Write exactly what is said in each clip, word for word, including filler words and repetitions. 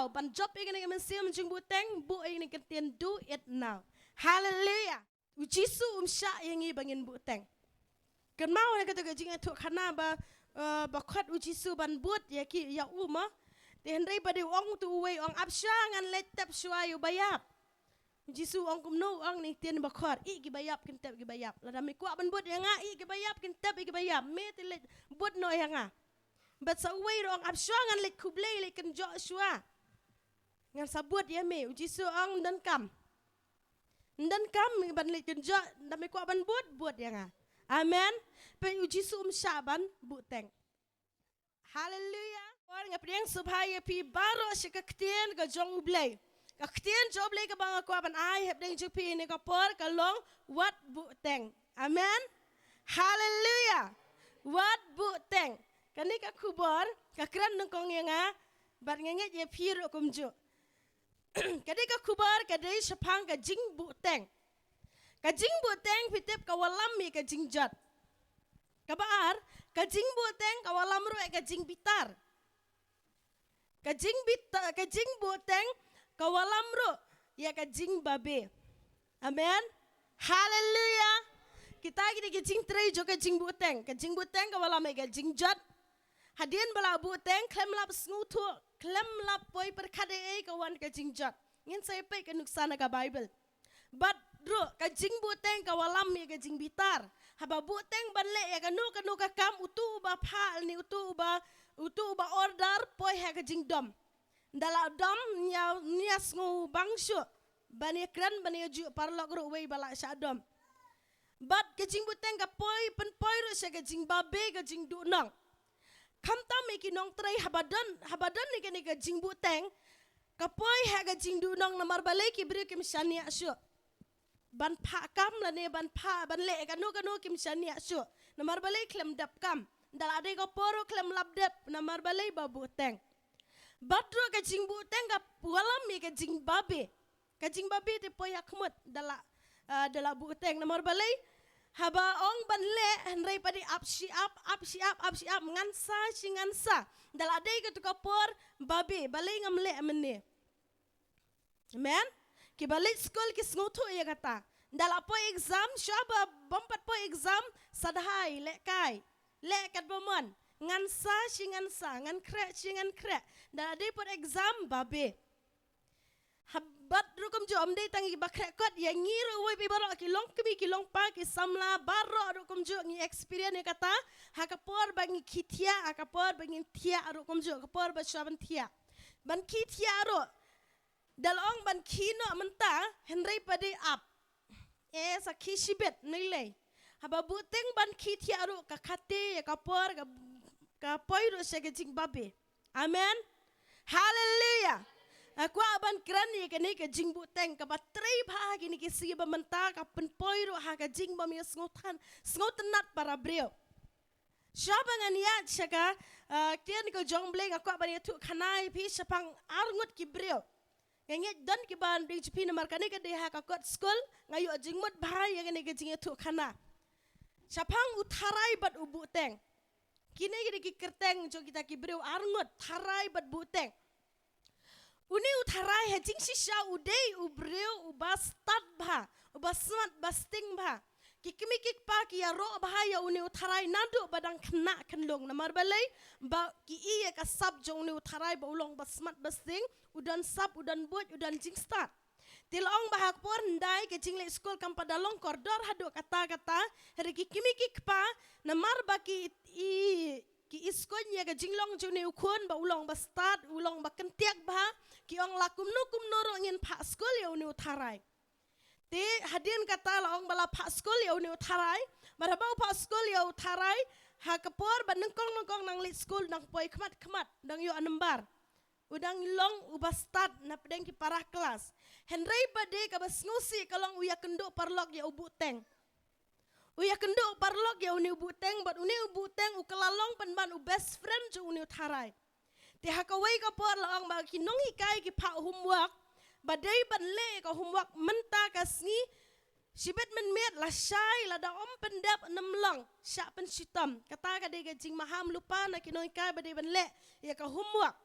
Ban jop ïa kane ka mynsiem jingbuhteng, buh ïa kane ka ktien do it now. Haleluia. U Jisu um shah ïa ngi ba ngin buhteng. Kynmaw na kata ka jingïathuhkhana ba, eh, ba khot u Jisu ban bud ïa ki ïa u mo. Te hynrei ba dei u ong utu uwei, ong ap shuwa ngan leit tep shuwa ïa u baïap. U Jisu ong kumno, ong na ktien bakhor, ïeh ki baïap kin tep ki baïap. Lada me kwah ban bud ïa nga, ïeh ki baïap kin tep ïa ki baïap. Me te leit bud noh ïa nga. Bad sa uwei ruh ong ap shuwa ngan leit khublei leit kynjoh shuwa. Ngan sa bud ïa me, u Jisu ong donkam. Donkam ban leit kynjoh, lada me kwah ban bud, bud ïa nga. Amen. Peit u Jisu um shah ban buhteng. Haleluia. Por nga pdiang sngewbha ïa phi baroh sha ka ktien ka jong U Blei. Ka ktien jong U Blei kaba nga kwah ban ai hapdeng jong phi ne ka por ka long wat buhteng. Amen. Haleluia. Wat buhteng. Kane ka khubor ka kren nyngkong ïa nga bad nga ngeit ïa phi ruh kumjuh. Ka dei ka khubor ka dei shaphang ka jingbuhteng. Ka jingbuhteng phi tip ka wallam ïa ka jingjot. Kaba ar, ka jingbuhteng ka wallam ruh ïa ka jingbitar. Ka jingbita-, ka jingbuhteng ka wallam ruh ïa ka jingbabe. Amen. Haleluia. Kita kine ki jingtrei jong ka jingbuhteng. Ka jingbuhteng ka wallam ïa ka jingjot. Hadien ba la buhteng khlem lap sngewthuh, khlem lap poi pyrkhat ei ei ka wan ka jingjot. Ngin sa ïa peit ka nuksa na ka Baibl. Bad ruh ka jingbuhteng ka wallam ïa ka jingbitar. Haba buhteng ban leh ïa kano kano ka kam, utu uba phah ne utu uba, utu uba order poi ha ka jingdom. Da la dom nia, nia sngewbang shuh ban ïa kren ban ïa ju paralok ruh wei ba la shah dom. Bad ka jingbuhteng ka poi, pynpoi ruh sha ka jingbabe ka jingduhnong. Khamtam ïa ki nongtrei haba don, haba don ïa kane ka jingbuhteng ka poi ha ka jingduhnong namar balei ki briew kim shaniah shuh ban phah kam lane ban phah ban leh kano kano kim shaniah shuh. Namar balei khlem dep kam. Da la dei ka por ruh khlem lap dep namar balei ba buhteng. Bad ruh ka jingbuhteng ka wallam ïa ka jingbabe. Ka jingbabe te poi ha khmut da la, ah, da la buhteng namar balei. Haba ong ban leh hynrei pat ap shi ap, ap shi ap, ap shi ap, ngan sa shi ngan sa. Da la dei katu ka por babe, balei ngam leh mynne. Amen. Kiba leit skul ki sngewthuh ïa kata. Da la poi exam, shuwa ba bym pat poi exam, sa dei leh kai. Leh katba mon. Ngan sa shi ngan sa, ngan khreh shi ngan khreh. Da la dei poi exam babe. Haba ruh kumjuh ym dei tang ïa kiba khreh kot, ïa ngi ruh wei phi baroh ki long kmie ki long kpa ki samla baroh ruh kumjuh ngi experience ïa kata. Ha ka por ba ngi khie thiah, ha ka por ba ngin thiah ruh kumjuh, ka por ba shuwa ban thiah. Ban khie thiah ruh. Da la ong ban khie noh mynta, hynrei pat ap. Eh, sa khie shibit, nilai. Haba buhteng ban khie thiah ruh ka khate, ka por, ka, ka poi ruh sha ka jingbabe. Amen. Haleluia. Nga kwah ban kren ïa kane ka jingbuhteng kaba trei bha ha kine ki sngi ba mynta ka pynpoi ruh ha ka jingbym ïa sngewthan, sngewtynnat para briew. Shuwa ba ngan ïaid sha ka, ah, ktien ka jong U Blei nga kwah ban ïathuhkhana ïa phi shaphang arngut ki briew. Nga ngeit don kiba dei jong phi namar kane ka dei ha ka kot skul, nga ïoh jingmut bha ïa kane ka jingïathuhkhana. Shaphang u tharai bad u buhteng. Kine ki dei ki kyrteng jong kita ki briew arngut, tharai bad buhteng. Une u tharai ha jingshisha u dei u briew uba stad bha, uba smat ba sting bha. Ki kmie ki kpa ki ïaroh bha ïa une u tharai naduh ba dang khynnah khynlung namar balei ba ki ïohi ïa ka sap jong une u tharai ba u long ba smat ba sting, u don sap, u don buit, u don jingstad. Te la ong ba ha ka por hyndai ka jingleit skul kam pat da long kordor haduh katta katta, hynrei ki kmie ki kpa namar ba ki i, ki i skul ïa ka jinglong jong une u khun ba u long ba stad, u long ba kyntiak bha, ki ong la kumno kumno ruh ngin phah skul ïa une u tharai. Te hadien kata la ong ba la phah skul ïa une u tharai, bad haba u phah skul ïa u tharai, ha ka por ba nyngkong nyngkong nang leit skul nang poi khmat khmat, dang ïoh number. U dang long uba stad na pdeng ki para klas. Hynrei ba dei kaba sngewsih ka long u ïakynduh paralok ïa u buhteng. U ïakynduh paralok ïa une u buhteng bad une u buhteng u kylla long pynban u best friend jong une u tharai. Te ha kawei ka por la ong ba ki nonghikai ki phah homework, ba dei ban leh ka homework mynta ka sngi, shibit mynmiet lashai lada ym pyndep nym long, shah pynshitom. Kata ka dei ka jingmaham lypa na ki nonghikai ba dei ban leh ïa ka homework.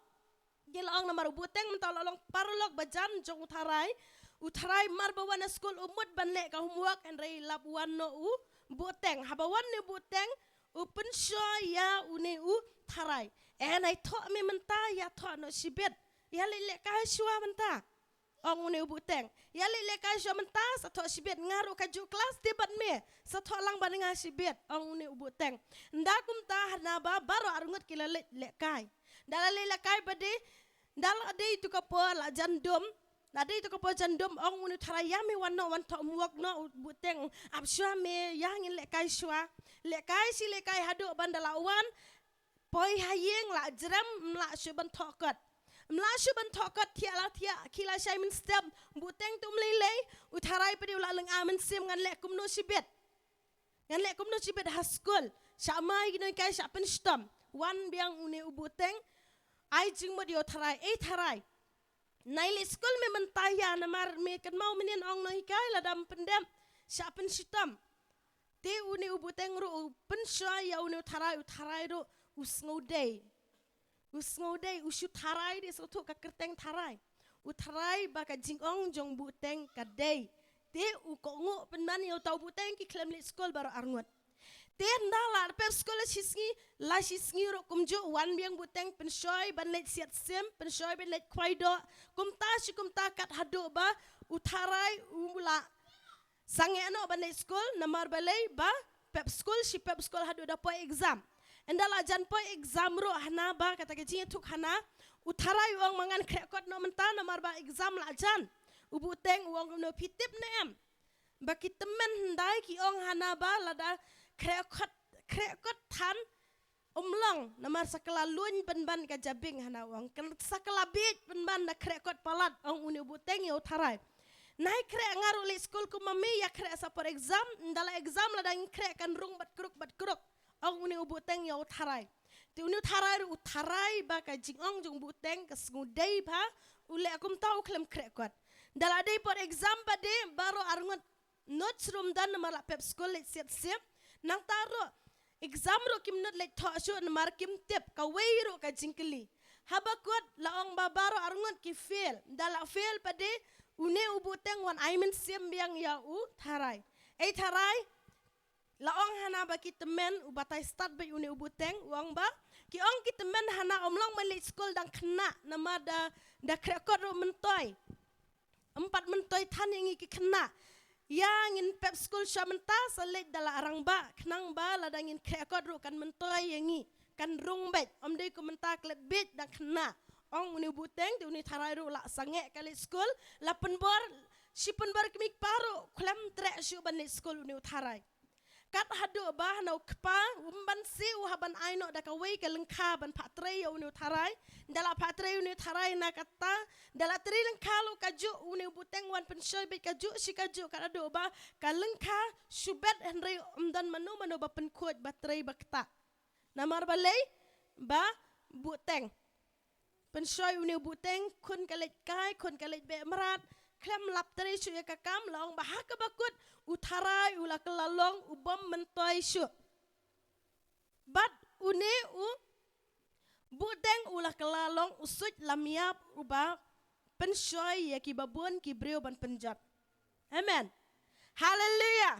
Ngi la ong namar u Buhteng mynta u la long paralok ba jan jong u Tharai. U Tharai mar ba wan na skul u mut ban leh ka homework, hynrei lap wan noh u Buhteng. Haba wan ne u Buhteng, u pynshoi ïa une u Tharai. Eh, nai thoh me mynta, ïa thoh noh shibit. Ïa leit lehkai shuwa mynta, ong une u Buhteng. Ïa leit lehkai shuwa mynta, sa thoh shibit. Nga ruh kajuh klas te bad me, sa thoh lang bad nga shibit, ong une u Buhteng. Ynda kumta hana ba baroh arngut ki la leit lehkai. Ynda la leit lehkai ba dei, ynda la dei tu ka por la jan dum. La dei tu ka por jan dum, ong une u Tharai, ïa me wan noh, wan thoh homework noh. U Buhteng, ap shuwa me, ïa ngin lehkai shuwa. Lehkai shi lehkai haduh ban da la wan poi ha ïing, la jrem, ym lah shuh ban thoh kot. Ym lah shuh ban thoh kot, thiah la thiah, khih la shai mynstep. Buhteng te um lei lei. U Tharai pat u la lynga mynsiem, ngan leh kumno shibit. Ngan leh kumno shibit ha skul. Shah mai ki nonghikai, shah pynshitom. Wan biang une u Buhteng, ai jingmut ïa u Tharai. Ei Tharai, nai leit skul me mynta ïa, namar me kynmaw mynnin ong nonghikai lada ym pyndep, shah pynshitom. Te une u Buhteng ruh u pynshoi ïa une u Tharai, u Tharai ruh u sngewdei. U sngewdei, u shu tharai, dei sngewthuh ka kyrteng tharai. U tharai ba ka jingong jong u Buhteng ka dei. Te u kohnguh pynban ïa uta u Buhteng, ki khlem leit skul baroh arngut. Te ynda la pep skul la shisngi, la shisngi ruh kumjuh, wan biang u Buhteng pynshoi ban leit siat sim, pynshoi ban leit khwai doh. Kumta shi kumta kat haduh ba u tharai u la sangeh noh ban leit skul, namar balei? Ba pep skul shi pep skul haduh da poi exam. Ynda la jan poi exam ruh, hana ba kata ka jingïathuhkhana, u tharai u ong ma ngan khreh kot noh mynta namar ba exam la jan. U Buhteng u ong kumno, phi tip ne em ba ki tymmen hyndai ki ong hana ba lada khreh kot, khreh kot than ym long, namar sa kylla luin pynban ka jabieng, hana u ong, kan sa kylla bieit pynban da khreh kot palat, ong une u Buhteng ïa u tharai. Nai khreh, nga ruh leit skul kum ma me, ïa khreh sa por exam, ynda la exam lada ngin khreh kan rung bad kruk bad kruk, ong une u Buhteng ïa u tharai. Te une u tharai ruh u tharai ba ka jingong jong u Buhteng ka sngewdei bha, u leh kumta, u khlem khreh kot. Ynda la dei por exam pat dei, baroh arngut notes ruh ym don namar la pep skul leit siat sim. Nangta ruh exam ruh kim nud leit thoh shuh namar kim tip kawei ruh ka jingkylli. Haba kut la ong ba baroh arngut ki fail. Ynda la fail pat dei, une u Buhteng wan ai mynsiem biang ïa u tharai. Ei tharai, la ong hana ba ki tymmen, u batai stad bad une u Buhteng, u ong ba, ki ong ki tymmen hana ym long ban leit skul dang khynnah namar da, da khreh kot ruh myntoi. Ym pat myntoi than ïa ngi ki khynnah. Ïa ngin pep skul sha mynta sa leit da la rangbah, khnang ba lada ngin khreh kot ruh kan myntoi ïa ngi, kan rung beit, ym dei kum mynta klet beit dang khynnah, ong une u Buhteng. Te une u tharai ruh la sangeh ka leit skul, la pynbor, shi pynbor kmie kpa ruh khlem treh shuh ban leit skul une u tharai. Kat haduh ba hana u kpa, um ban siew, u hap ban ai noh da kawei ka lyngkha ban phah trei ïa une u tharai. Ynda la phah trei une u tharai na kata, ynda la trei lyngkha lut kajuh, une u Buhteng wan pynshoi beit kajuh shi kajuh, kat haduh ba ka lyngkha shu bet, hynrei ym don mano mano ba pynkhuid, ba trei, ba ktah. Namar balei? Ba u Buhteng pynshoi une u Buhteng, khun ka leit kai, khun ka leit beh mrad, khlem lap trei shuh ïa ka kam, la ong ba ha kaba kut u tharai u la kylla long u bym myntoi shuh. Bad une u Buhteng u la kylla long u suit lam ïap uba pynshoi ïa kiba bun ki briew ban pynjot. Amen. Haleluia.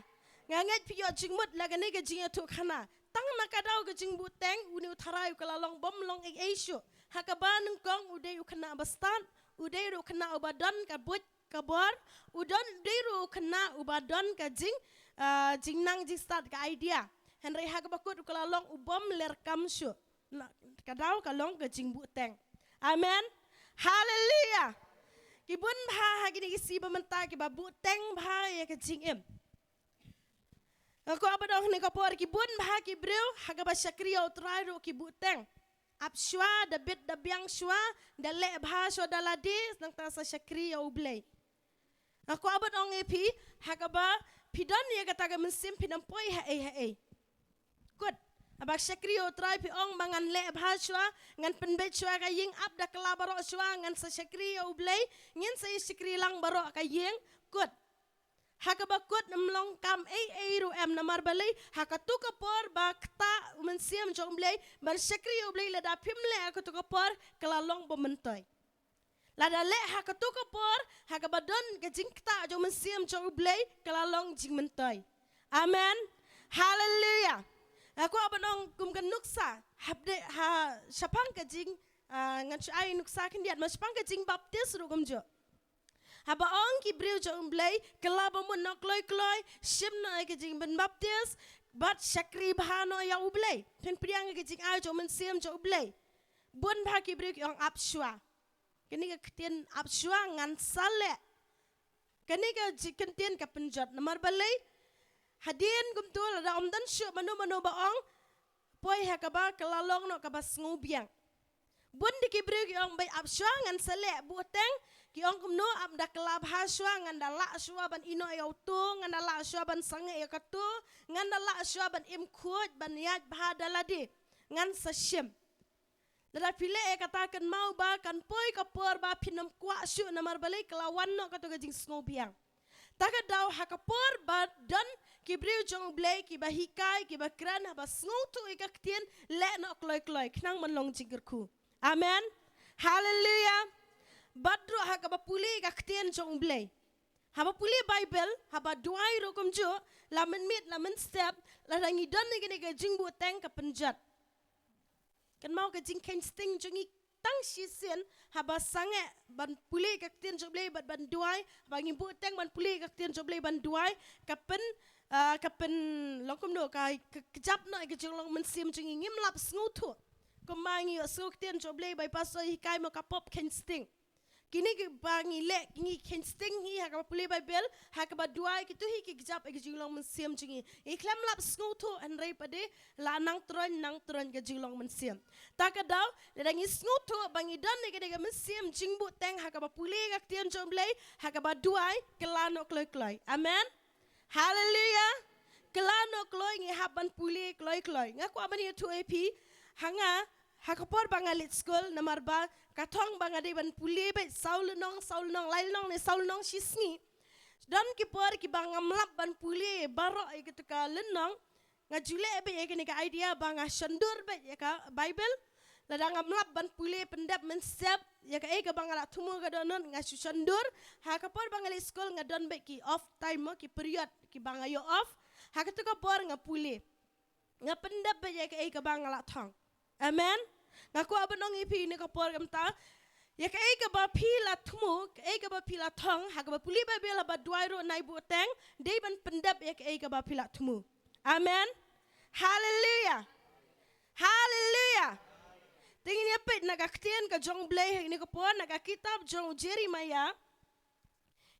Nga ngeit phi ïoh jingmut la kane ka jingïathuhkhana. Tang na ka daw ka jingbuhteng, une u tharai u kylla long bym long ei ei shuh. Ha kaba nyngkong u dei u khynnah ba stad, u dei ruh u khynnah uba don ka buit ka bor, u don, u dei ruh u khynnah uba don ka jing, ah, jingnang jingstad, ka idea. Hynrei ha kaba kut u kylla long u bym ler kam shuh. Na ka daw ka long ka jingbuhteng. Amen. Haleluia. Ki bun bha ha kine ki sngi ba mynta kiba buhteng bha ïa ka jingim. Nga kwah ban ong ha kane ka por ki bun bha ki briew ha kaba shakri ïa u Trai ruh ki buhteng. Ap shuwa, da bit da biang shuwa, da leh bha shuwa da lade, nangta sa shakri ïa U Blei. Nga kwah ban ong ïa phi, ha kaba phi don ïa kata ka mynsiem phin ym poi ha ei ha ei. Kut, haba shakri ïa u Trai phi ong ba ngan leh bha shuwa, ngan pynbeit shuwa ka ïing, ap da kylla baroh shuwa, ngan sa shakri ïa U Blei, ngin sa ïa shakri lang baroh ka ïing. Kut. Ha kaba kut ym long kam ei ei ruh em, namar balei? Ha katu ka por ba ktah u Mynsiem jong U Blei ban shakri ïa U Blei, lada phim leh ha katu ka por, ka la long ba myntoi. Lada leh ha katu ka por, ha kaba don ka jingktah jong u Mynsiem jong U Blei, ka la long jingmyntoi. Amen. Haleluia. Nga kwah ban ong kum ka nuksa, hapdeng ha shaphang ka jing, ah, ngan shu ai nuksa khyndiat, ma shaphang ka jingbaptis ruh kumjuh. Haba ong ki briew jong U Blei, kylla ba mut noh kloi kloi, shim noh ïa ka jingpynbaptis, bad shakri bha noh ïa U Blei. Phin pdiang ïa ka jingai jong u Mynsiem jong U Blei. Bun bha ki briew ki ong ap shuwa. Kane ka ktien ap shuwa ngan sa leh. Kane ka ji-, ktien ka pynjot. Namar balei? Hadien kumtu lada ym don shuh mano mano ba ong, poi ha kaba ka la long noh kaba sngewbiang. Bun de ki briew ki ong beit ap shuwa ngan sa leh buhteng, ki ong kumno, ap da kylla bha shuwa, ngan da lah shuwa ban ïeh noh ïa utu, ngan da lah shuwa ban sangeh ïa katu, ngan da lah shuwa ban im khuid, ban ïaid bha da lade. Ngan sa shim. Lada phi leh ïa kata, kynmaw ba kan poi ka por ba phin ym kwah shuh, namar balei? Ka la wan noh katu ka jingsngewbiang. Ta ka daw ha ka por ba don ki briew jong U Blei kiba hikai, kiba kren, haba sngewthuh ïa ka ktien, leh noh kloi kloi, khnang ban long jingkyrkhu. Amen. Haleluia. Bad ruh ha kaba pule ïa ka ktien jong U Blei. Haba pule Baibl, haba duwai ruh kumjuh, la mynmiet, la mynstep, lada ngi don ïa kane ka jingbuhteng ka pynjot. Kynmaw ka jingkheiñ sting jong ngi tang shisien, haba sangeh ban pule ka ktien jong U Blei bad ban duwai, haba ngi buhteng ban pule ka ktien jong U Blei ban duwai, ka pyn, ah, ka pyn long kumno, ka, ka kjap noh ïa ka jinglong mynsiem jong ngi, ngim lap sngewthuh. Kumba ngi ïohsngew ktien jong U Blei ba i pastor i hikai mo, ka pop kheiñ sting. Kine kiba ngi leh, ngi kheiñ sting hi ha kaba pule Baibl, ha kaba duwai, kito hi ki kjap ïa ka jinglong mynsiem jong ngi. Ngi khlem lap sngewthuh, hynrei pat de la nang troiñ, nang troiñ ka jinglong mynsiem. Ta ka daw, lada ngi sngewthuh ba ngi don ïa kane ka mynsiem jingbuhteng ha kaba pule ka ktien jong U Blei, ha kaba duwai, kylla noh kloi kloi. Amen. Haleluia. Kylla noh kloi, ngi hap ban pule kloi kloi. Nga kwah ban ïathuh ïa phi, ha nga, ha ka por ba nga leit skul, namar ba ka thong ba nga dei ban pule beit saw lynnong, saw lynnong, lai lynnong ne saw lynnong shi sngi. Don ki por kiba ngam lap ban pule baroh ïa kata ka lynnong, nga ju leh beit ïa kane ka idea ba nga shondur beit ïa ka Baibl. Lada ngam lap ban pule pyndep mynstep ïa kaei kaba nga la thmu ka dohnud, nga shu shondur. Ha ka por ba nga leit skul nga don beit ki off time mo, ki period kiba nga ïoh off. Ha kata ka por nga pule. Nga pyndep beit ïa kaei kaba nga la thong. Amen. Nga kwah ban ong ïa phi ha kane ka por kumta, ïa kaei kaba phi la thmu, kaei kaba phi la thong, ha kaba pule Baibl, haba duwai ruh, nai buhteng, dei ban pyndep ïa kaei kaba phi la thmu. Amen. Haleluia. Haleluia. Te ngin ïa peit na ka ktien ka jong U Blei ha kane ka por, na ka kitab jong u Jeremiah.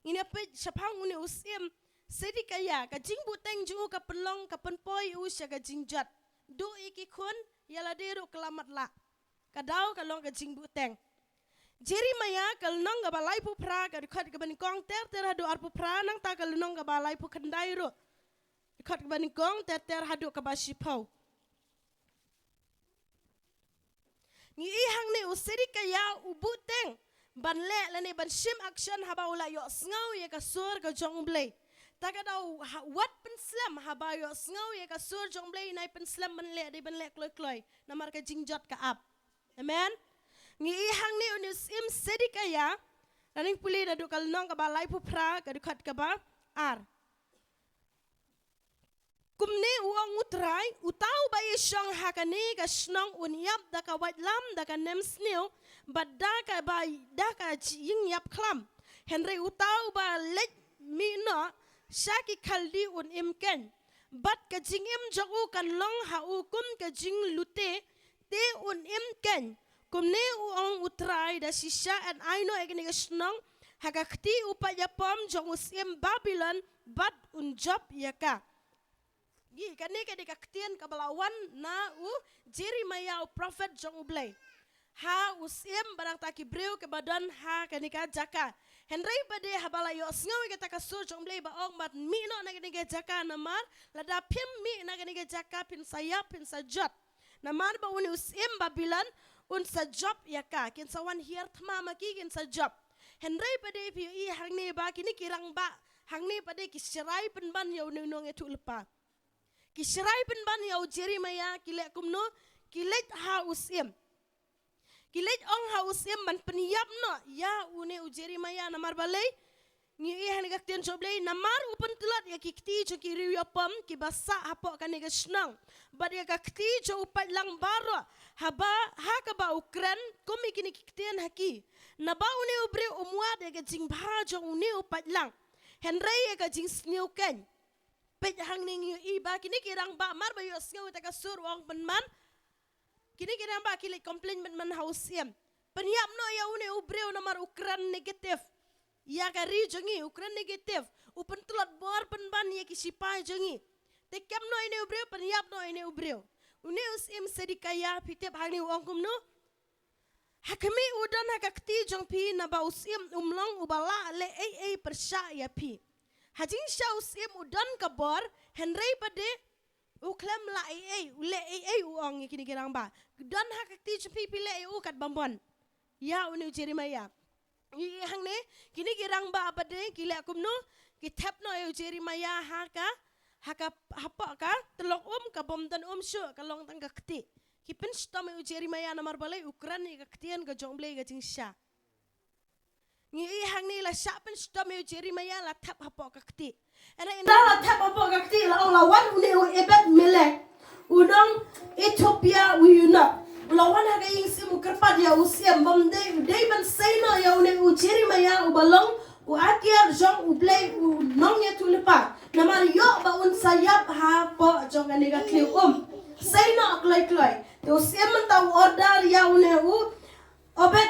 Ngin ïa peit shaphang une u syiem Sedekiah, ka jingbuhteng jong u ka pynlong, ka pynpoi ïa u sha ka jingjot. Duh ïa ki khun, ïa lade ruh ka la matlah. Ka daw ka long ka jingbuhteng. Jeremiah ka lynnong kaba laiphew phra, ka dkhot kaba nyngkong ter ter haduh arphew phra, nangta ka lynnong kaba laiphew khyndai ruh, dkhot kaba nyngkong ter ter haduh kaba shiphew. Ngi i hangne u Sedekiah u buhteng ban leh lane ban shim action haba u la ïohsngew ïa ka sur ka jong U Blei. Ta ka daw ha-, wat pynslem, haba ïohsngew ïa ka sur jong U Blei, nai pynslem ban leh, dei ban leh kloi kloi. Namar ka jingjot ka ap. Amen. Ngi i hangne une u syiem Sedekiah, lada ngin pule naduh ka lynnong kaba laiphew phra, ka dkhot kaba ar. Kumne u ong U Trai, uta uba ïashong ha kane ka shnong un ïap da ka waitlam, da ka nemsniew, bad da kaba, da ka jingïap khlam. Hynrei uta uba leit mih noh sha ki Khaldi un im keiñ. Bad ka jingim jong u kan long ha u kum ka jinglute, te un im keiñ. Kumne u ong U Trai, da shisha yn ai noh ïa kane ka shnong ha ka kti u paid ïapom jong u syiem Babilon, bad un jop ïa ka. Ngi, kane ka dei ka ktien kaba la wan na u Jeremiah u prophet jong U Blei ha u syiem bad nangta ki briew kiba don ha kane ka jaka. Hynrei pat de haba la ïohsngew ïa kata ka sur jong U Blei ba ong ban mih noh na kane ka jaka, namar lada phim mih na kane ka jaka phin sa ïap, phin sa jot. Namar ba une u syiem Babilon un sa jop ïa ka, kin sa wan hiar thma ma ki, kin sa jop. Hynrei pat de phi ïohi hangne ba kine ki rangbah Hangne pat de ki shrai pynban ïa une u nongïathuhlypa. Ki shrai pynban ïa u Jeremiah, ki leh kumno? Ki leit ha u syiem. Ki leit ong ha u syiem ban pynïap noh ïa une u Jeremiah, namar balei? Ngi ïohi hangne ka ktien jong U Blei, namar u pyntlot ïa ki kti jong ki riew ïapom kiba sah hapoh kane ka shnong, bad ïa ka kti jong u paidlang baroh, haba, ha kaba u kren kum ïa kine ki ktien ha ki. Naba une u briew um wad ïa ka jingbha jong une u paidlang, hynrei ïa ka jingsngewkhein. Peit hangne ngi ïohi ba kine ki rangbah mar ba ïohsngew ïa kata ka sur, u ong pynban, kine ki rangbah ki leit complain pynban ha u syiem. Pynïap noh ïa une u briew namar u kren negative ïa ka ri jong ngi, u kren negative, u pyntlot bor pynban ïa ki shipai jong ngi. Te kem noh ïa une u briew, pynïap noh ïa une u briew. Une u syiem Sedekiah, phi tip hangne u ong kumno? Ha khmih, u don ha ka kti jong phi, naba u syiem um long uba lah leh ei ei pyrshah ïa phi. Ha jingshisha u syiem u don ka bor, hynrei pat de u khlem lah ei ei, u leh ei ei, u ong ïa kine ki rangbah. Don ha ka kti jong phi, phi leh ïa u katba mon. Ïa une u Jeremiah. Ïa hangne, kine ki rangbah pat de ki leh kumno? Ki thep noh ïa u Jeremiah ha ka, ha ka, hapoh ka tyllong um, kaba ym don um shuh, ka long tang ka kti. Ki pynshitom ïa u Jeremiah namar balei? U kren ïa ka ktien ka jong U Blei ka jingshisha. Ngi ïohi hangne la shah pynshitom ïa u Jeremiah, la thep hapoh ka kti. Hynrei ynda la thep hapoh ka kti, la ong, la wan une u Ebed-melek, u nong Ethiopia, u eunuch. U la wan ha ka ïing syiem, u kyrpad ïa u syiem ba um dei, u dei ban sei noh ïa une u Jeremiah uba long u atiar jong U Blei, u nongïathuhlypa, namar ïoh ba un sa ïap hapoh jong kane ka tliw um. Sei noh kloi kloi. Te u syiem mynta u order ïa une u Obed,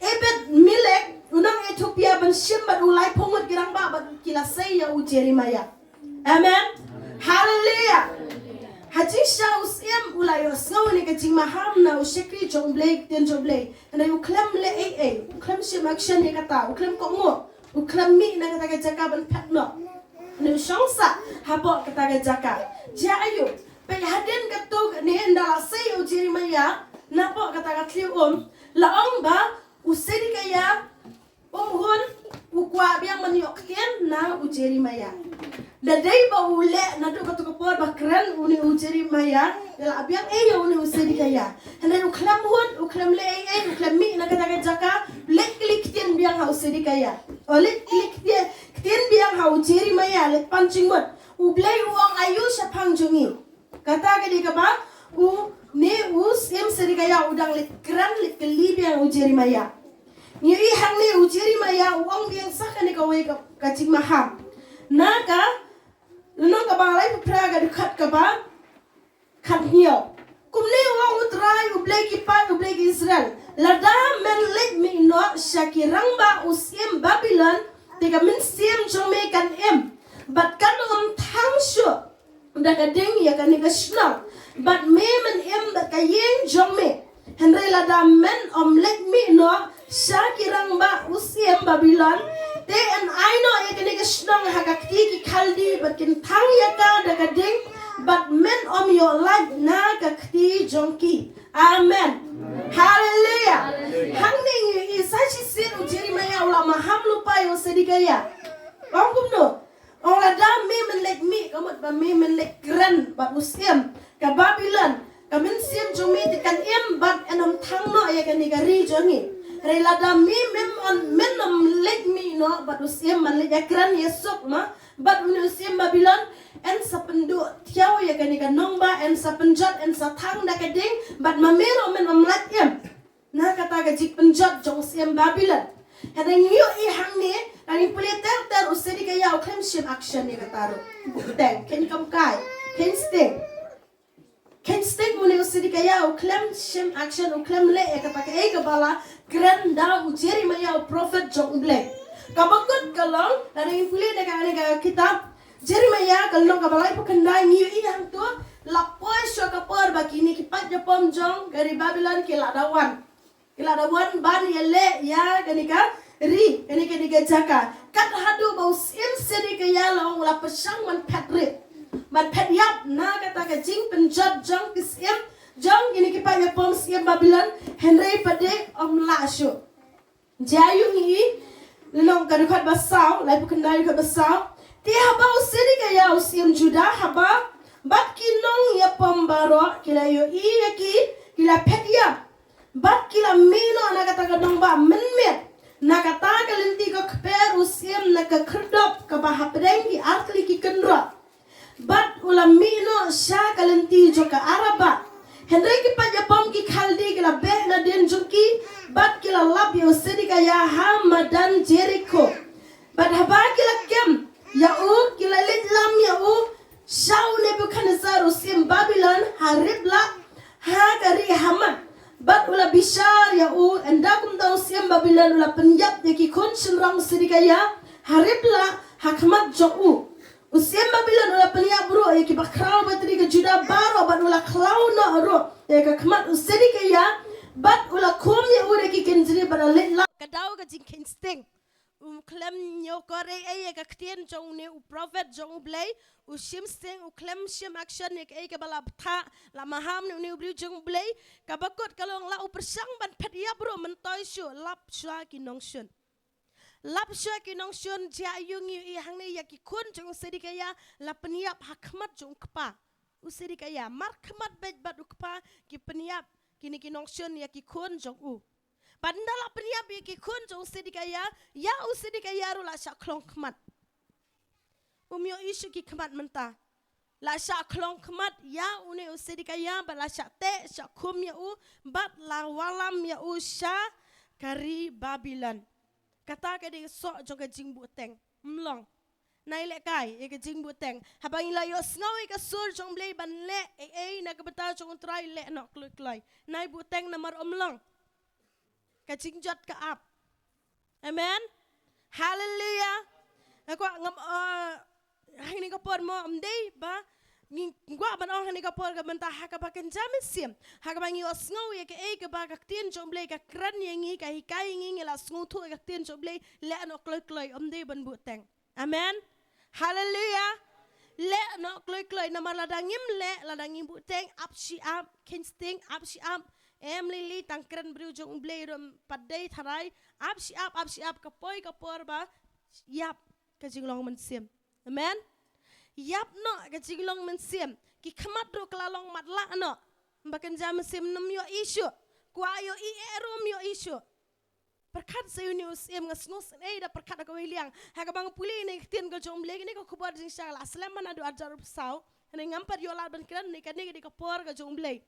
Ebed-melek, u nong Ethiopia, ban shim bad u laiphew ngut ki rangbah, bad ki la sei ïa u Jeremiah. Amen. Haleluya. Ha jingshisha u syiem u la ïohsngew ïa ka jingmaham na u shakri jong U Blei, ktien jong U Blei. Hynrei u khlem leh ei ei, u khlem shim action ïa kata, u khlem kohnguh, u khlem mih na kata ka jaka ban phet noh. Hynrei u shong sah hapoh kata ka jaka. Jia aiu? Peit hadien katto katne, ynda la sei ïa u Jeremiah napoh kata ka tliw um, la ong ba u Sedekiah um hun, u kwah biang ban ïoh ktien na u Jeremiah. Da dei ba u leh naduh kato ka por ba kren une u Jeremiah, da lah biang ei ïa une u Sedekiah. Hynrei u khlem hun, u khlem leh ei ei, u khlem mih na kata ka jaka, leit kylli ktien biang ha u Sedekiah. O, leit kylli ktien, ktien biang ha u Jeremiah, leit pan jingmut. U Blei u ong aiu shaphang jong ngi? Kata ka dei kaba une u syiem Sedekiah u dang leit kren, leit kylli biang u Jeremiah. Ngi ïohi hangne u Jeremiah u ong biang sa kane kawei ka, ka jingmaham. Na ka lynnong kaba laiphew phra, ka dkhot kaba khathynñiew. Kumne u ong U Trai, U Blei ki paid, U Blei ki Israel: Lada men leit mih noh sha ki rangbah u syiem Babilon, te ka mynsiem jong me kan im, bad kan ym thang shuh da ka ding ïa kane ka shnong, bad me men im bad ka ïing jong me. Hynrei lada men ym leit mih noh sha ki rangbah u syiem Babilon, te yn ai noh ïa kane ka shnong ha ka kti ki Khaldi, bad kin thang ïa ka da ka ding, bad men ym ïoh lait na ka kti jong ki. Amen. Haleluya. Hangne ngi ïohi sa shisien u Jeremiah u la maham lypa ïa u Sedekiah. Ong kumno? Ong lada me men leit mih, ka mut ba me men leit kren bad u syiem ka Babilon, ka mynsiem jong me te kan im bad yn ym thang noh ïa kane ka ri jong ngi. Hynrei lada me men, men ym leit mih noh bad u syiem ban leit ïakren ïasuk ma bad une u syiem Babilon, yn sa pynduh thiaw ïa kane ka nongbah, yn sa pynjot, yn sa thang da ka ding, bad ma me ruh men ym lait im na kata ka jingpynjot jong u syiem Babilon. Hynrei ngi ïohi hangne, lada ngi pule ter ter, u Sedekiah u khlem shim action ïa kata ruh. Bteng, khein kam kai, khein sting. Khein sting une u Sedekiah, u khlem shim action, u khlem leh ïa kata kaei kaba la kren da u Jeremiah u prophet jong U Blei. Kaba kut ka long, lada ngi pule da kane ka kitab Jeremiah ka lynnong kaba laiphew khyndai, ngi ïohi hangto, la poi shuh ka por ba kine ki paid ïapom jong ka ri Babilon ki la da wan. Ki la da wan ban ïaleh ïa kane ka ri, kane, kane ka jaka. Kat haduh ba u syiem Sedekiah la ong u la pyrshang ban phet rit, ban phet ïap na kata ka jingpynjot jong ki syiem, jong kine ki paid ïapom syiem Babilon, hynrei pat de ym lah shuh. Jia aiu ngi ïohi, Lynnong ka dkhot ba saw, Laiphew Khyndai dkhot ba saw. Te haba u Sedekiah u syiem Judah haba, bad ki nongïapom baroh ki la ïohi ïa ki, ki la phet ïap. Bad ki la mih noh na kata ka nongbah mynmiet, na kata ka lynti ka kper u syiem na ka khyrdop kaba hapdeng ki artylli ki kynroh. Bad u la mih noh sha ka lynti jong ka Arabah. Hynrei ki paid ïapom ki Khaldi ki la beh nadien jong ki, bad ki la lap ïa u Sedekiah ha madan Jerikho. Bad haba ki la kem ïa u, ki la leit lam ïa u sha u Nebukhadnessar u syiem Babilon ha Riblah, ha ka ri Hamat. Bad u la bishar ïa u, ynda kumta u syiem Babilon u la pynïap ïa ki khun shynrang u Sedekiah ha Riblah ha khmat jong u. U syiem Babilon u la pynïap ruh ïa ki bakhraw batri ka Judah baroh, bad u la khlaw noh ruh ïa ka khmat u Sedekiah, bad u la khum ïa u da ki kynjri, bad u la leit lam. Ka daw ka jingkheiñ sting. Um khlem ñiewkor ei ei ïa ka ktien jong une u prophet jong U Blei, u shim sting, u khlem shim action ïa kaei kaba la bthah, la maham ne une u briew jong U Blei, kaba kut ka long la u pyrshang ban phet ïap ruh myntoi shuh, lap shuwa ki nongshun. Lap shuwa ki nongshun, jia ïa u ngi ïohi hangne ïa ki khun jong u Sedekiah, la pynïap ha khmat jong u kpa. U Sedekiah, markhmat beit bad u kpa, ki pynïap, kine ki nongshun ïa ki khun jong u. Bad ynda la pynïap ïa ki khun jong u Sedekiah, ïa u Sedekiah ruh la shah khlong khmat. Um ïohi shuh ki khmat mynta. La shah khlong khmat ïa une u Sedekiah, bad la shah teh, shah khum ïa u, bad la wallam ïa u sha ka ri Babilon. Kata ka dei ka soh jong ka jingbuhteng. Ym long. Nai lehkai ïa ka jingbuhteng. Haba ngi la ïohsngew ïa ka sur jong U Blei ban leh ei ei na ka bynta jong U Trai, leh noh kloi kloi. Nai buhteng namar ym long. Ka jingjot ka ap. Amen. Haleluia. Nga kwah ngam, uh, hangne ka por mo ym dei ba ngi kwah ban ong hangne ka por ka bynta ha kaba kynja mynsiem. Ha kaba ngi ïohsngew ïa kaei kaba ka ktien jong U Blei ka kren ïa ngi, ka hikai ïa ngi, ngi la sngewthuh ïa ka ktien jong U Blei, leh noh kloi kloi, ym dei ban buhteng. Amen. Haleluia. Leh noh kloi kloi, namar lada ngim leh, lada ngim buhteng, ap shi ap, kheiñ sting, ap shi ap. Em lei lei tang kren briew jong U Blei ruh ym pat dei tharai, ap shi ap, ap shi ap, ka poi ka por ba ïap ka jinglong mynsiem. Amen. Ïap noh ka jinglong mynsiem. Ki khmat ruh ka la long matlah noh. Ba kynja mynsiem ym ïohi shuh. Kwah ïohi eh ruh ym ïohi shuh. Pyrkhat sa ïa une u syiem, nga sngewsynei da pyrkhat ha kawei liang. Ha kaba nga pule ïa kane ka ktien ka jong U Blei, kane ka khubor jingshisha la slem ha naduh ar hajar arphew saw. Hynrei ngam pat ïoh lad ban kren, ne kane ka dei ka por ka jong U Blei.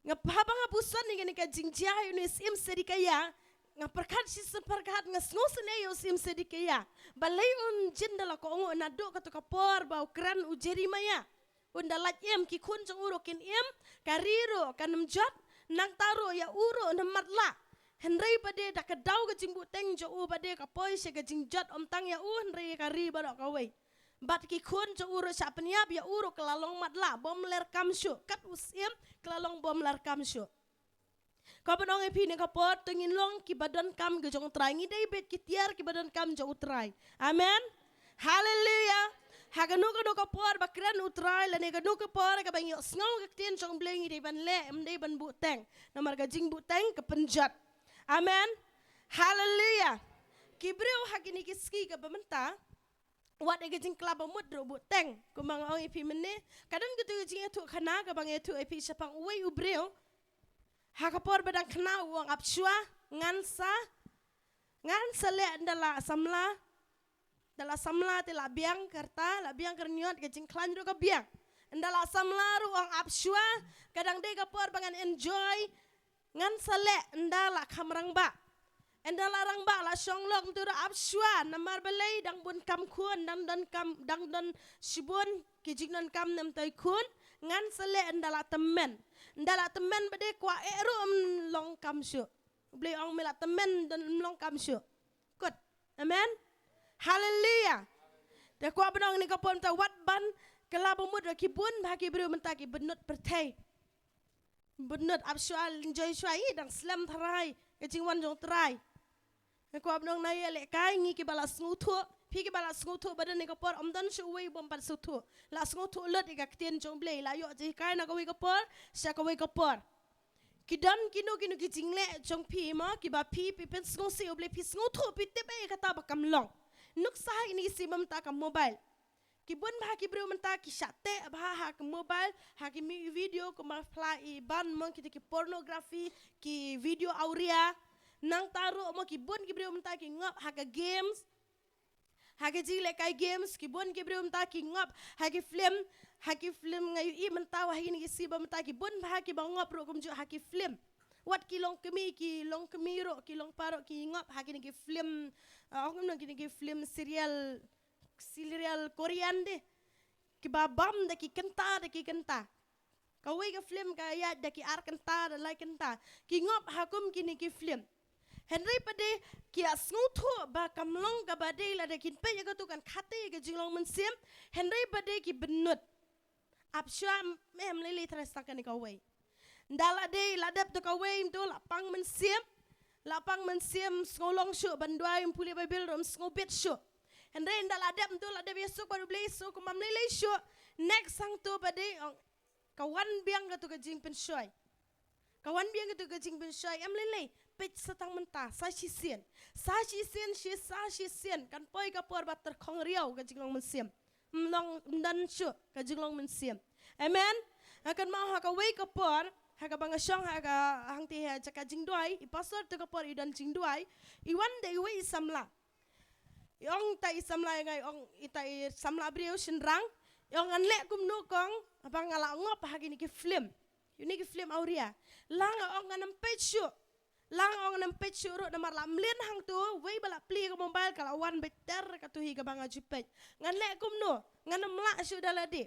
Nga, haba nga puson ïa kane ka jingjia ïa une u syiem Sedekiah, nga pyrkhat shi sien pyrkhat, nga sngewsynei ïa u syiem Sedekiah. Balei un jin da la kohnguh naduh kato ka por ba u kren u Jeremiah. Un da lait im, ki khun jong u ruh kin im, ka ri ruh kan ym jot, nangta ruh ïa u ruh un ym matlah. Hynrei ba dei da ka daw ka jingbuhteng jong u ba dei ka poi sha ka jingjot, ym tang ïa u hynrei ïa ka ri baroh kawei. Bad ki khun jong u ruh shah pynïap, ïa u ruh ka la long matlah, bym leh kam shuh, kat u syiem ka la long bym leh kam shuh. Ka ban ong ïa phi ne ka por, to ngin long kiba donkam ka jong U Trai, ngi dei beit ki tiar kiba donkam jong U Trai. Amen. Haleluia. Ha kano kano ka por ba kren U Trai, lane kano ka por kaba ngi ïohsngew ka ktien jong U Blei, ngi dei ban leh, ym dei ban buhteng. Namar ka jingbuhteng ka pynjot. Amen. Haleluia. Ki briew ha kine ki sngi kaba mynta, wat ïa ka jingkylla ba mut ruh buhteng. Kumba nga ong ïa phi mynne, ka don katu ka jingïathuh khana kaba nga ïathuh ïa phi shaphang uwei u briew. Ha ka por ba dang khynnah u ong ap shuwa, ngan sa, ngan sa leh, ynda la samla, ynda la samla te la biang ka rta, la biang ka rynïot, ka jingkhlaiñ ruh ka biang. Ynda la samla ruh u ong ap shuwa, ka dang dei ka por ba ngan enjoy, ngan sa leh, ynda la kham rangbah. Ynda la rangbah la shong lok, ntu ruh ap shuwa, namar balei, dang bun kam khun, dang don kam, dang don shibun ki jingdonkam ne ym tei khun, ngan sa leh ynda la tymmen. Ynda la tymmen ba dei kwah eh ruh ym long kam shuh. U Blei ong me la tymmen don ym long kam shuh. Kut. Amen. Haleluia. Te kwah ban ong ne ka por mynta wat ban kylla ba mut ruh, ki bun bha ki briew mynta ki bynnud pyrthei. Bynnud ap shuwa, enjoy shuwa, i dang slem tharai ka jingwan jong Trai. Nga kwah ban ong na ïa lehkai ngi kiba la sngewthuh, phi kiba la sngewthuh ba don ne ka por, ym don shuh uwei bym pat sngewthuh. La sngewthuh lut ïa ka ktien jong U Blei, la ïoh jinghikai na kawei ka por sha kawei ka por. Ki don kino kino ki jingleh jong phi mo, kiba phi, phi pynsngewsih ïa U Blei, phi sngewthuh, phi tip ïa kata ba kam long. Nuksa ha kine ki sngi ba mynta ka mobile. Ki bun bha ki briew mynta ki shah teh bha ha ka mobile, ha ki mi-, video kumba phi la i ban mo, kita ki pornography, ki video awria. Nangta ruh mo ki bun ki briew mynta ki ngop ha ka games. Ha ki jinglehkai games, ki bun ki briew mynta ki ngop ha ki film, ha ki film. Nga ïohi mynta ha kine ki sngi ba mynta ki bun bha kiba ngop ruh kumjuh ha ki film. Wat ki longkmie, ki longkmie ruh, ki longpa ruh ki ngop ha kine ki film, ah, ong kumno, kine ki film serial, serial Korean de. Kiba bam da ki kynta, da ki kynta. Kawei ka film ka ïaid da ki ar kynta, da lai kynta. Ki ngop ha kum kine ki film. Hynrei pat de ki sngewthuh ba kam long kaba dei, lada kin peit ïa kato kan khate ïa ka jinglong mynsiem. Hynrei pat de ki bynnud. Ap shuwa, em, em lei lei trai sa kane kawei. Nda la dei, la dep to kawei, mynta la pang mynsiem. La pang mynsiem, sngew long shuh ban duwai, ym pule Baibl ruh ym sngew bit shuh. Hynrei nda la dep, mynta la dep ïasuk bad U Blei, sngew kumba ym lei lei shuh. Next hangto pat de, ong, ka wan biang kato ka jingpynshoi. Ka wan biang kato ka jingpynshoi, em lei lei, peit sa tang mynta, sa shisien. Sa shisien, shi, sa shisien, kan poi ka por ba tyrkhong riaw ka jinglong mynsiem. Ym long, ym don shuh ka jinglong mynsiem. Amen. Nga kynmaw ha kawei ka por, ha kaba nga shong ha ka hangtei ha jaka jingduwai, i pastor to ka por i don jingduwai, i wan da iwei i samla. I ong ita i samla ïa nga, i ong ita i samla briew shynrang, i ong, ngan leh kumno kong, haba nga la ngop ha kine ki film. Ïa kine ki film awria. La nga ong ngan ym peit shuh. La nga ong ngan ym peit shuh ruh namar la mlien hangto, wei ba la plie ka mobile ka la wan beit ter kato hi kaba nga ju peit. Ngan leh kumno, ngan ym lah shuh da lade.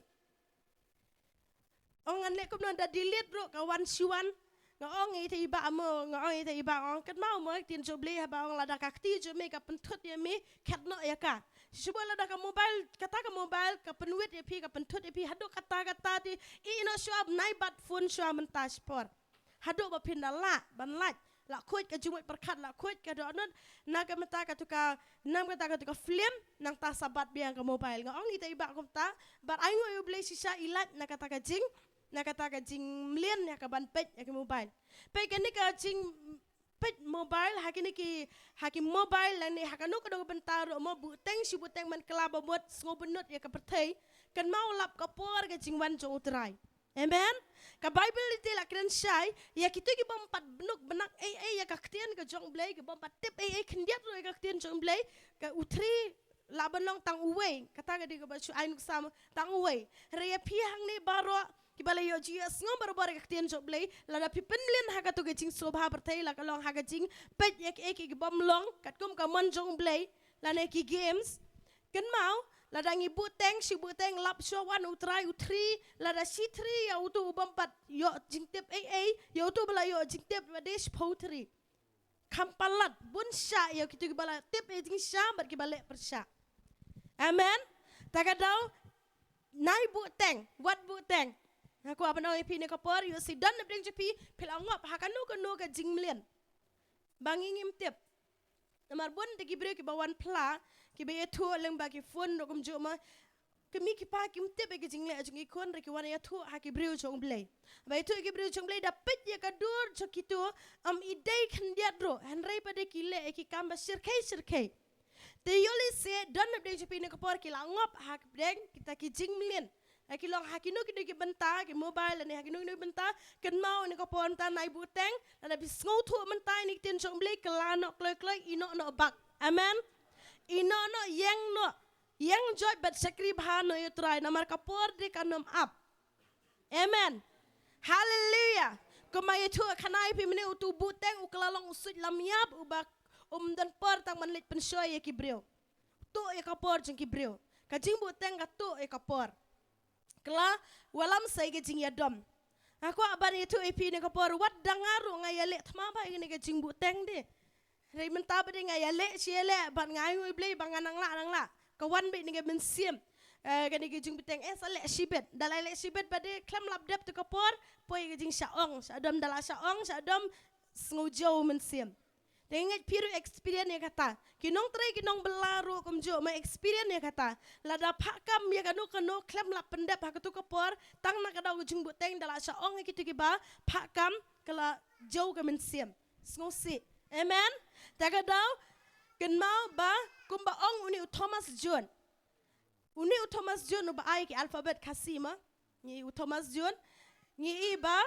Ong ngan leh kumno, da delete ruh ka wan shi wan. Nga ong ïa ita i bah mo, nga ong ïa ita i bah, ong kynmaw mo, ktien jong U Blei haba ong lada ka kti jong me ka pynthut ïa me, khet noh ïa ka. Shu ba lada ka mobile, kata ka mobile ka pynwit ïa phi, ka pynthut ïa phi, haduh katta katta te, ïeh noh shuwa, bnai bat phone shuwa mynta shipor. Haduh ba phin da lah ban lait, lah khuid ka jingmut pyrkhat, lah khuid ka dohnud na ka bynta kato ka, na ka bynta kato ka film, nangta sa bat biang ka mobile. Nga ong ita i bah kumta, bad ainguh ïa U Blei shisha i lait na kata ka jing, na kata ka jingmlien ïa ka ban peit ïa ka mobile. Peit kane ka jingpeit mobile, ha kine ki, ha ki mobile lane ha kano kano ka bynta ruh mo, buteng shi buteng man kylla ba mut, sngew bynnud ïa ka pyrthei. Kynmaw lap ka por ka jingwan jong U Trai. Amen. Ka Bible te la kren shai ïa kito ki bym pat bnuk bnang ei ei ïa ka ktien ka jong U Blei, ki bym pat tip ei ei khyndiat ruh ïa ka ktien jong U Blei. Ka U Trai lah ban long tang uwei, kata ka dei kaba shu ai nuksa mo, tang uwei. Hynrei ïa phi hangne baroh kiba la ïoh jingïasngewbha barabor ïa ka ktien jong U Blei, lada phi pynmlien ha kato ka jingsngewbha pyrthei, la ka long ha ka jingpeit ïa kiei kiei ki bym long katkum ka mon jong U Blei, lane ki games. Kynmaw, lada ngi buteng shi buteng, lap shuwa wan U Trai, U Trai, lada shi Trai ïa uto u bym pat ïoh jingtip ei ei, ïa uto ba la ïoh jingtip ba dei shiphew Trai. Kham palat, bun shah ïa kito kiba la tip ei jingshisha bad kiba leh pyrshah. Amen. Ta ka daw, nai buteng, wat buteng. Nga kwah ban ong ïa phi ne ka por, ïoh sdang na pdeng jong phi, phi la ngop ha kano kano ka jingmlien ba ngi ngim tip. Namar bun de ki briew kiba wan phla, kiba ïathuh lyngba ki phone ruh kumjuh mo. Ki kmie ki kpa kim tip ïa ki jingleh jong ki khun, hynrei ki wan ïathuh ha ki briew jong U Blei. Ba ïathuh ïa ki briew jong U Blei, da peit ïa ka dur jong kito, ym i dei khyndiat ruh, hynrei pat de ki leh ïa ki kam ba shyrkhei shyrkhei. Te ïoh lehse don na pdeng jong phi ne ka por ki la ngop ha pdeng kita ki jingmlien. Ha ki long ha kino kino ki bynta, ki mobile lane ha kino kino ki bynta, kynmaw ne ka por mynta nai buteng, lada phi sngewthuh mynta ïa kine ki ktien jong U Blei, kylla noh kloi kloi, ïeh noh noh bak. Amen. Ïeh noh noh, ïeng noh. Ïeng joit bad shakri bha noh ïa U Trai, namar ka por de kan ym ap. Amen. Haleluya. Kumba ïathuh khana ïa phi mynne, uto u buteng u kylla long u suit lam ïap, uba um don por tang ban leit pynshoi ïa ki briew. Tuh ïa ka por jong ki briew. Ka jingbuteng ka tuh ïa ka por. Kylla, wallam sa ïa ka jingïadom. Nga kwah ban ïathuh ïa phi ne ka por, wat da nga ruh nga ïaleh thma bha ïa kane ka jingbuteng de. Hynrei mynta pat de nga ïaleh shi ïaleh bad nga ainguh ïa U Blei ba nga nang lah, nang lah. Ka wan beit na ka mynsiem. Eh, kane ka jingbuteng, eh, sa leh shibit. Da la leh shibit pat de khlem lap dep to ka por, poi ka jingshah ong, shah dom, da la shah ong, shah dom, sngewjew mynsiem. Te nga ngeit phi ruh experience ïa kata. Ki nongtrei ki nongbylla ruh kumjuh ma experience ïa kata. Lada phah kam ïa kano kano khlem lah pyndep ha kato ka por, tang na ka daw ka jingbuhteng da la shah ong ïa kito kiba phah kam ka la jew ka mynsiem. Sngewsih. Amen. Te ka daw kynmaw ba kumba ong une u Thomas Jones. Une u Thomas Jones uba ai ki alphabet Khasi ma. Ngi u Thomas Jones. Ngi i ba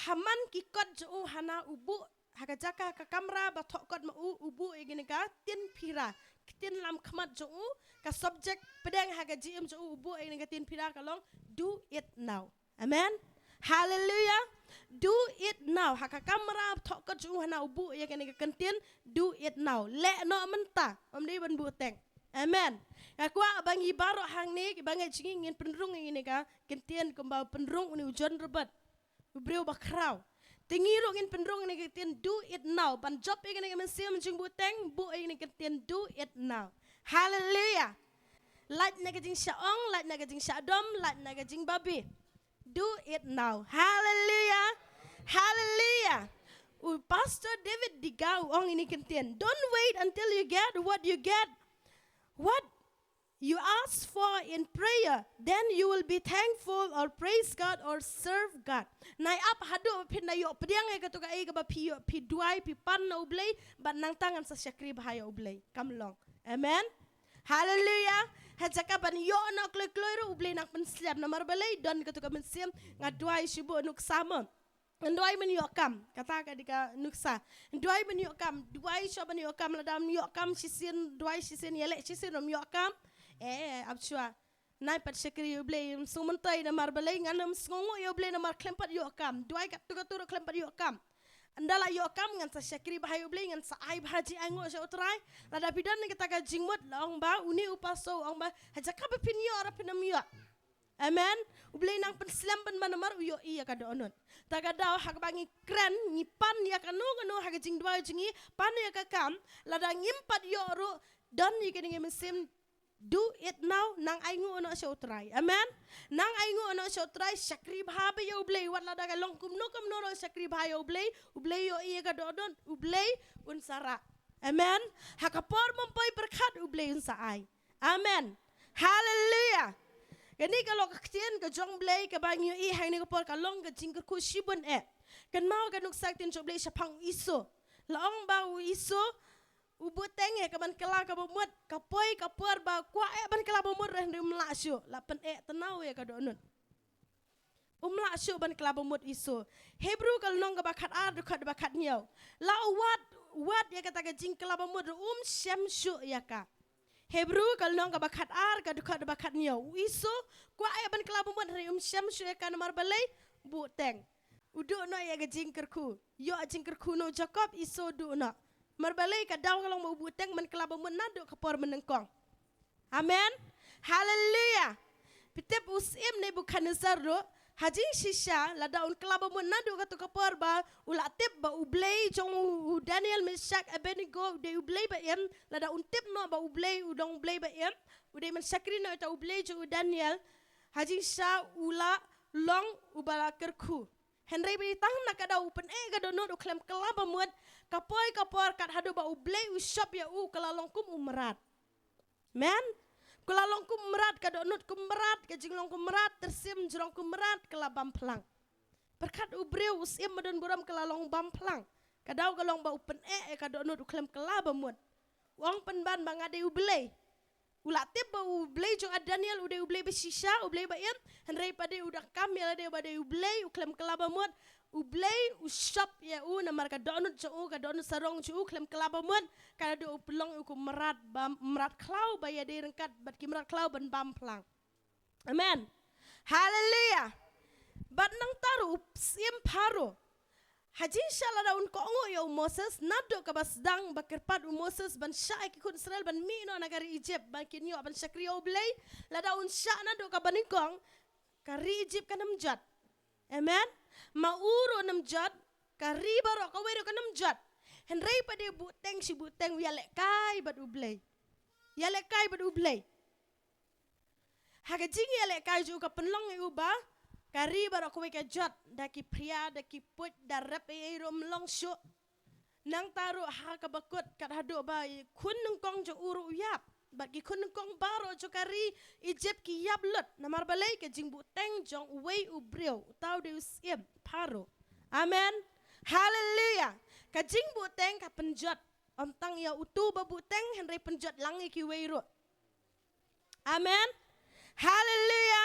ha man ki kot jong u hana u buh, ha ka jaka ka kamra ba thoh kot ma u, u buh ïa kane ka ktien phira. Ktien lam khmat jong u, ka subject pdeng ha ka G M jong u, u buh ïa kane ka ktien phira ka long, "Do it now." Amen. Hallelujah. "Do it now." Ha ka kamra thoh kot jong u hana u buh ïa kane ka ktien, "Do it now." Leh noh mynta, ym dei ban buhteng. Amen. Nga kwah ba ngi baroh hangne, kiba ngeit jong ngi ngin pynrung ïa kane ka ktien kumba pynrung une u John Robert. U briew ba khraw. Te ngi ruh ngin pynrung ïa kane ka ktien, "Do it now." Ban jop ïa kane ka mynsiem jingbuhteng, buh ïa kane ka ktien, "Do it now." Hallelujah. Lait na ka jingshah ong, lait na ka jingshah dom, lait na ka jingbabe. Do it now. Hallelujah. Hallelujah. U Pastor David Degar u ong ïa kane ka ktien, "Don't wait until you get what you get. What you ask for in prayer, then you will be thankful or praise God or serve God." Nai ap haduh ba phin da ïoh pdiang ïa kato kaei kaba phi ïoh, phi duwai, phi pan na U Blei, bad nangta ngan sa shakri bha ïa U Blei. Kam long. Amen. Hallelujah. Ha jaka ban ïoh noh kloi kloi ruh U Blei nang pynslem, namar balei? Don kato ka mynsiem, nga duwai shu buh nuksa mo. Ngan duwai ban ïoh kam, kata ka dei ka nuksa. Duwai ban ïoh kam, duwai shuh ban ïoh kam, lada ym ïoh kam shisien, duwai shisien, ïaleh shisien ym ïoh kam. Eh, ap shuwa. Nai pat shakri ïa U Blei, ym sngewmyntoi namar balei, ngan ym sngewnguh ïa U Blei namar khlem pat ïoh kam. Duwai katto katto ruh khlem pat ïoh kam. Ynda la ïoh kam ngan sa shakri bha ïa U Blei, ngan sa ai bha jingainguh sha U Trai. Lada phi don kata ka jingmut, la ong ba une u pastor u ong ba ha jaka ba phin ïoh ruh phin ym ïoh. Amen. U Blei nang pynslem pynban namar u ïohi ïa ka dohnud. Ta ka daw ha kaba ngi kren, ngi pan ïa kano kano ha ka jingduwai jong ngi, pan ïa ka kam, lada ngim pat ïoh ruh, don ïa kane ka mynsiem, do it now, nang ainguh noh sha U Trai. Amen. Nang ainguh noh sha U Trai, shakri bha bha ïa U Blei, wat lada ka long kumno kumno ruh shakri bha ïa U Blei, U Blei ïohi ïa ka dohnud, U Blei un sa rah. Amen. Ha ka por bym poi pyrkhat U Blei un sa ai. Amen. Hallelujah. Kane ka long ka ktien ka jong U Blei kaba ngi ïohi hangne ka por, ka long ka jingkyrkhu shibun eh. Kynmaw ka nuksa ktien jong U Blei shaphang u Esau. La ong ba u Esau u buhteng eh ka ban kylla kaba mut, ka poi ka por ba kwah eh ban kylla ba mut, hynrei um lah shuh, la pyneh tnaw ïa ka dohnud. Um lah shuh ban kylla ba mut u Esau. Hebru ka lynnong kaba khatar, dkhot ba khathynñiew. La u wad, wad ïa kata ka jingkylla ba mut, um shem shuh ïa ka. Hebru ka lynnong kaba khatar, ka dkhot ba khathynñiew. U Esau kwah eh ban kylla ba mut, hynrei um shem shuh ïa ka, namar balei? Buhteng. U duh noh ïa ka jingkyrkhu. Ïoh jingkyrkhu na u Jakob, Esau duh noh. Namar balei? Ka daw ka long ba u buhteng ban kylla ba mut naduh ka por mynnyngkong. Amen. Hallelujah. Phi tip u syiem Nebukhadnessar ruh, ha jingshisha, lada un kylla ba mut naduh kato ka por ba u la tip ba U Blei jong u, u Daniel, Meshak, Abednego u dei U Blei ba im, lada un tip noh ba U Blei u long U Blei ba im, u dei ban shakri noh ïa uta U Blei jong u Daniel, ha jingshisha u la long uba la kyrkhu. Hynrei ba dei tang na ka daw u pyneh ka dohnud, u khlem kylla ba mut, ka poi ka por kat haduh ba U Blei u shop ïa u, ka la long kum u mrad. Amen. Ka la long kum mrad, ka dohnud kum mrad, ka jinglong kum mrad, tyrsim jrong kum mrad, ka la bam phlang. Pyrkhat u briew, u syiem ba don burom, ka la long bam phlang. Ka daw ka long ba u pyneh ïa ka dohnud, u khlem kylla ba mut. U ong pynban ba nga dei U Blei. U la tip ba U Blei jong u Daniel u dei U Blei ba shisha, U Blei ba im, hynrei pat de u da kam ïa lade ba dei U Blei, u khlem kylla ba mut. U Blei u shop ïa u namar ka dohnud jong u, ka dohnud sarong jong u, khlem kylla ba mut, ka la dei u pynlong ïa u kum mrad, ba mrad khlaw ba ïadei ryngkat bad ki mrad khlaw ban bam phlang. Amen. Hallelujah. Bad nangta ruh u syiem Pharaoh, ha jingshisha lada un kohnguh ïa u Moses, naduh kaba sdang ba kyrpad u Moses ban shah ïa ki khun Israel ban mih noh na ka ri Egypt, ba kin ïoh ban shakri ïa U Blei, lada un shah naduh kaba nyngkong, ka ri Egypt kan ym jot. Amen. Ma u ruh un ym jot, ka ri baroh kawei ruh kan ym jot. Hynrei pat de buhteng shi buhteng u ïalehkai bad U Blei. Ïalehkai bad U Blei. Ha ka jingïalehkai jong u ka pynlong ïa u ba ka ri baroh kawei ka jot, da ki phria, da ki puit, da rep ei ei ruh ym long shuh. Nangta ruh ha kaba kut kat haduh ba i khun nyngkong jong u ruh u ïap. Bad ki khun nyngkong baroh jong ka ri Egypt ki ïap lut. Namar balei? Ka jingbuhteng jong uwei u briew, uta u dei u syiem Pharaoh. Amen. Haleluia. Ka jingbuhteng ka pynjot. Ym tang ïa utu ba buhteng, hynrei pynjot lang ïa kiwei ruh. Amen. Haleluia.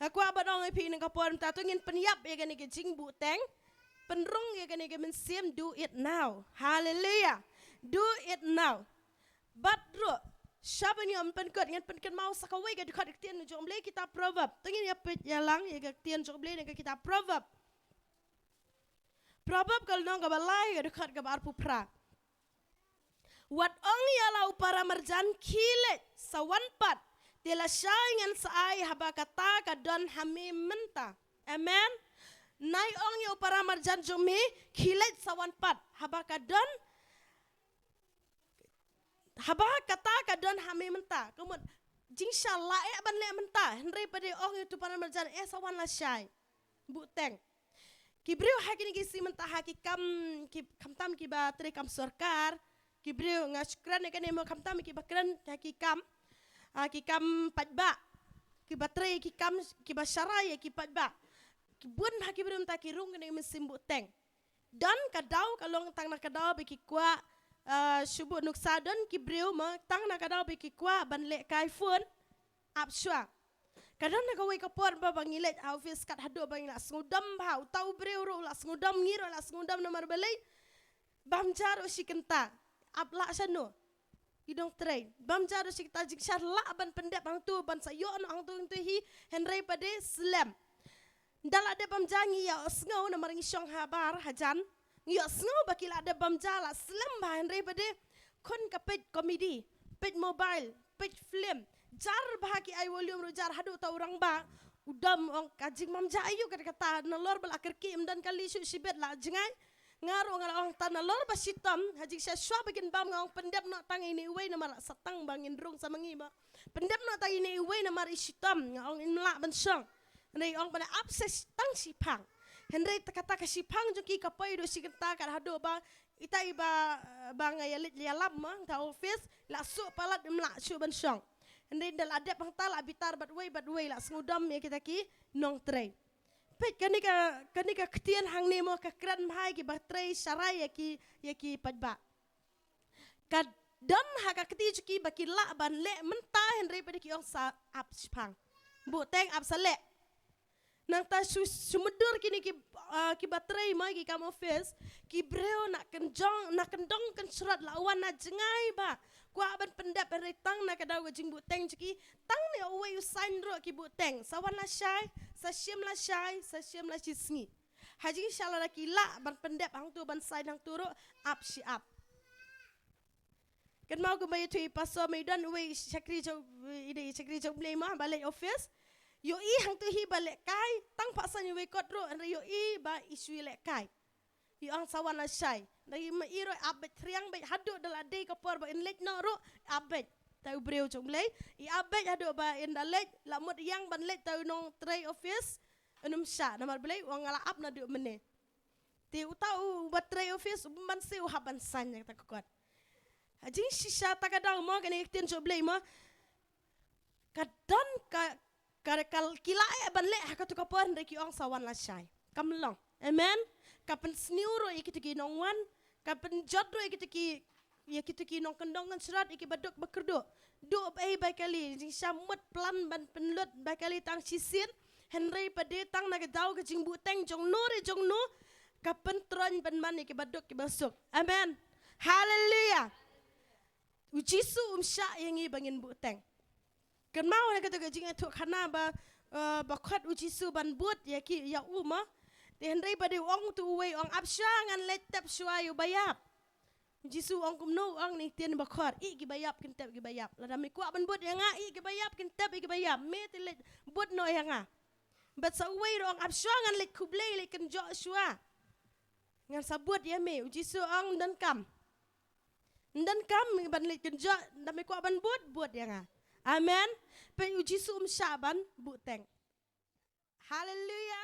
Nga kwah ban ong ïa phi na ka por mynta, to ngin pynïap ïa kane ka jingbuhteng. Pynrung ïa kane ka mynsiem, do it now. Haleluia. Do it now. Bad ruh, sha ban ïa pynkut, ngin pynkynmaw sa kawei ka dkhot ktien jong U Blei, kitab Proverb. To ngin ïa peit ïa lang ïa ka ktien jong U Blei na ka kitab Proverb. Proverb ka lynnong kaba lai, ka dkhot kaba arphew phra. Wat ong ïa la u para marjan, khie leit sa wan pat, te lashai ngan sa ai haba kata ka don ha me mynta. Amen. Nai ong ïa u para marjan jong me, khie leit sa wan pat, haba ka don, haba kata ka don ha me mynta. Ka mut, jingshai lah eh ban leh mynta, hynrei pat de ong ïa utu para marjan, eh, sa wan lashai. Buhteng. Ki briew ha kine ki sngi mynta ha ki kam, ki, khamtam kiba trei kam sorkar, ki briew, nga shu kren ïa kane mo, khamtam kiba kren ha ki kam, ha ki kam paidbah, kiba trei ki kam, kiba sharai ïa ki paidbah. Ki bun ha ki briew mynta ki rung kane ka mynsiem buhteng. Don ka daw ka long tang na ka daw ba ki kwah, ah, shu buh nuksa, don ki briew mo tang na ka daw ba ki kwah ban lehkai phone, ap shuwa. Ka don na kawei ka por ba, ba ngi leit ha office kat haduh ba ngi la sngewdom bha, uta u briew ruh u la sngewdom, ngi ruh la sngewdom, namar balei? Bam ja ruh shi kynta, ap lah shano? Ki nongtrei. Bam ja ruh shi kynta, jingshai lah ban pyndep hangtu, ban sa ïoh noh hangtu hangtu hi, hynrei pat de slem. Ynda la dep bam ja ngi ïohsngew, namar ngi shong habar hajan. Ngi ïohsngew ba ki la dep bam ja, la slem bha, hynrei pat de khun ka peit comedy, peit mobile, peit film. Jar bha, ki ai volume ruh jar, haduh uta u rangbah u dom, ong ka jingbam ja aïu kata kata, nalor ba la kyrkieh, ym don kali shuh shibit, la jngai. Nga ruh nga la ong, tang nalor ba shitom, ha jingshai shuwa ba kin bam, nga ong pyndep noh tang ine iwei, namar la sa tang ba ngin rung sa ma ngi ba. Pyndep noh tang ine iwei namar i shitom, nga ong ym lah ban shong. Hynrei ong ban ap sa tang shiphang. Hynrei kata ka shiphang jong ki ka poi haduh shi kynta, kat haduh ba ita iba, ba nga ïa leit ïalap mo, ha office, la suk palat, ym lah shuh ban shong. Hynrei ynda la dep hangta la bitar bad wei bad wei, la sngewdom ïa kita ki nongtrei. Peit kane ka, kane ka ktien hangne mo, ka kren bha ïa kiba trei sharai ïa ki, ïa ki paidbah. Ka don ha ka kti jong ki ba ki lah ban leh mynta, hynrei pat de ki ong sa ap shiphang. Buhteng, ap sa leh. Nangta shu, shu mutdur kine ki, ah, kiba trei mo, ki kam office, ki briew na kynjong, na kyndong kynshrot, la wan na jngai bha. Kwah ban pyndep, hynrei tang na ka daw ka jingbuhteng jong ki, tang ne uwei u sign ruh ki buhteng. Sa wan lashai, sa shim lashai, sa shim lashisngi. Ha jingshai lada ki lah ban pyndep hangtu, ban sign hangtu ruh, ap shi ap. Kynmaw kumba ïathuh i pastor, me don uwei i shakri jong, i dei i shakri jong U Blei mo, ba leit office. Ïohi hangtu hi ba lehkai, tang pat san uwei kot ruh, hynrei ïohi ba i shu lehkai. I ong sa wan lashai. Hynrei ma i ruh ap beit, thriang beit, haduh da la dei ka por ba in leit noh ruh, ap beit. Utai u briew jong U Blei, i ap beit haduh ba ynda leit, la mut ïeng ban leit, utai u nongtrei office un ym shah, namar balei? U ong nga la ap naduh mynne. Te uta uba trei office, u bym banse u hap ban sign ïa kata ka kot. Ha jingshisha ta ka daw mo, kane ka ktien jong U Blei mo. Ka don ka, ka, ka, ki lah eh ban leh ha katu ka por, hynrei ki ong sa wan lashai. Kam long. Amen. Ka pynsniew ruh ïa kitu ki nongwan, ka pynjot ruh ïa kitu ki, ïa kitu ki nongkyndong kynshrot, ïa kiba duk ba kyrduh. Duh ba ei ba kali, jingshisha mut plan ban pynlut ba kali tang shisien, hynrei pat de tang na ka daw ka jingbuhteng jong no re jong no, ka pyntroiñ pynman ïa kiba duk kiba suk. Amen. Haleluia. U Jisu um shah ïa ngi ba ngin buhteng. Kynmaw na katu ka jingïathuhkhana ba, eh, ba khot u Jisu ban bud ïa ki, ïa u mo. Te hynrei pat de u ong, utu uwei u ong, ap shuwa, ngan leit tep shuwa ïa uba ïap. U Jisu u ong kumno? U ong, ne ktien ba khor, ïeh kiba ïap kin tep kiba ïap. Lada me kwah ban bud ïa nga, ïeh kiba ïap kin tep ïa kiba ïap. Me te leit bud noh ïa nga. Bad sa uwei ruh u ong, ap shuwa, ngan leit khublei, leit kynjoh shuwa. Ngan sa bud ïa me. U Jisu u ong, ym donkam. Ym donkam ban leit kynjoh, lada me kwah ban bud, bud ïa nga. Amen. Peit, u Jisu um shah ban buhteng. Haleluia.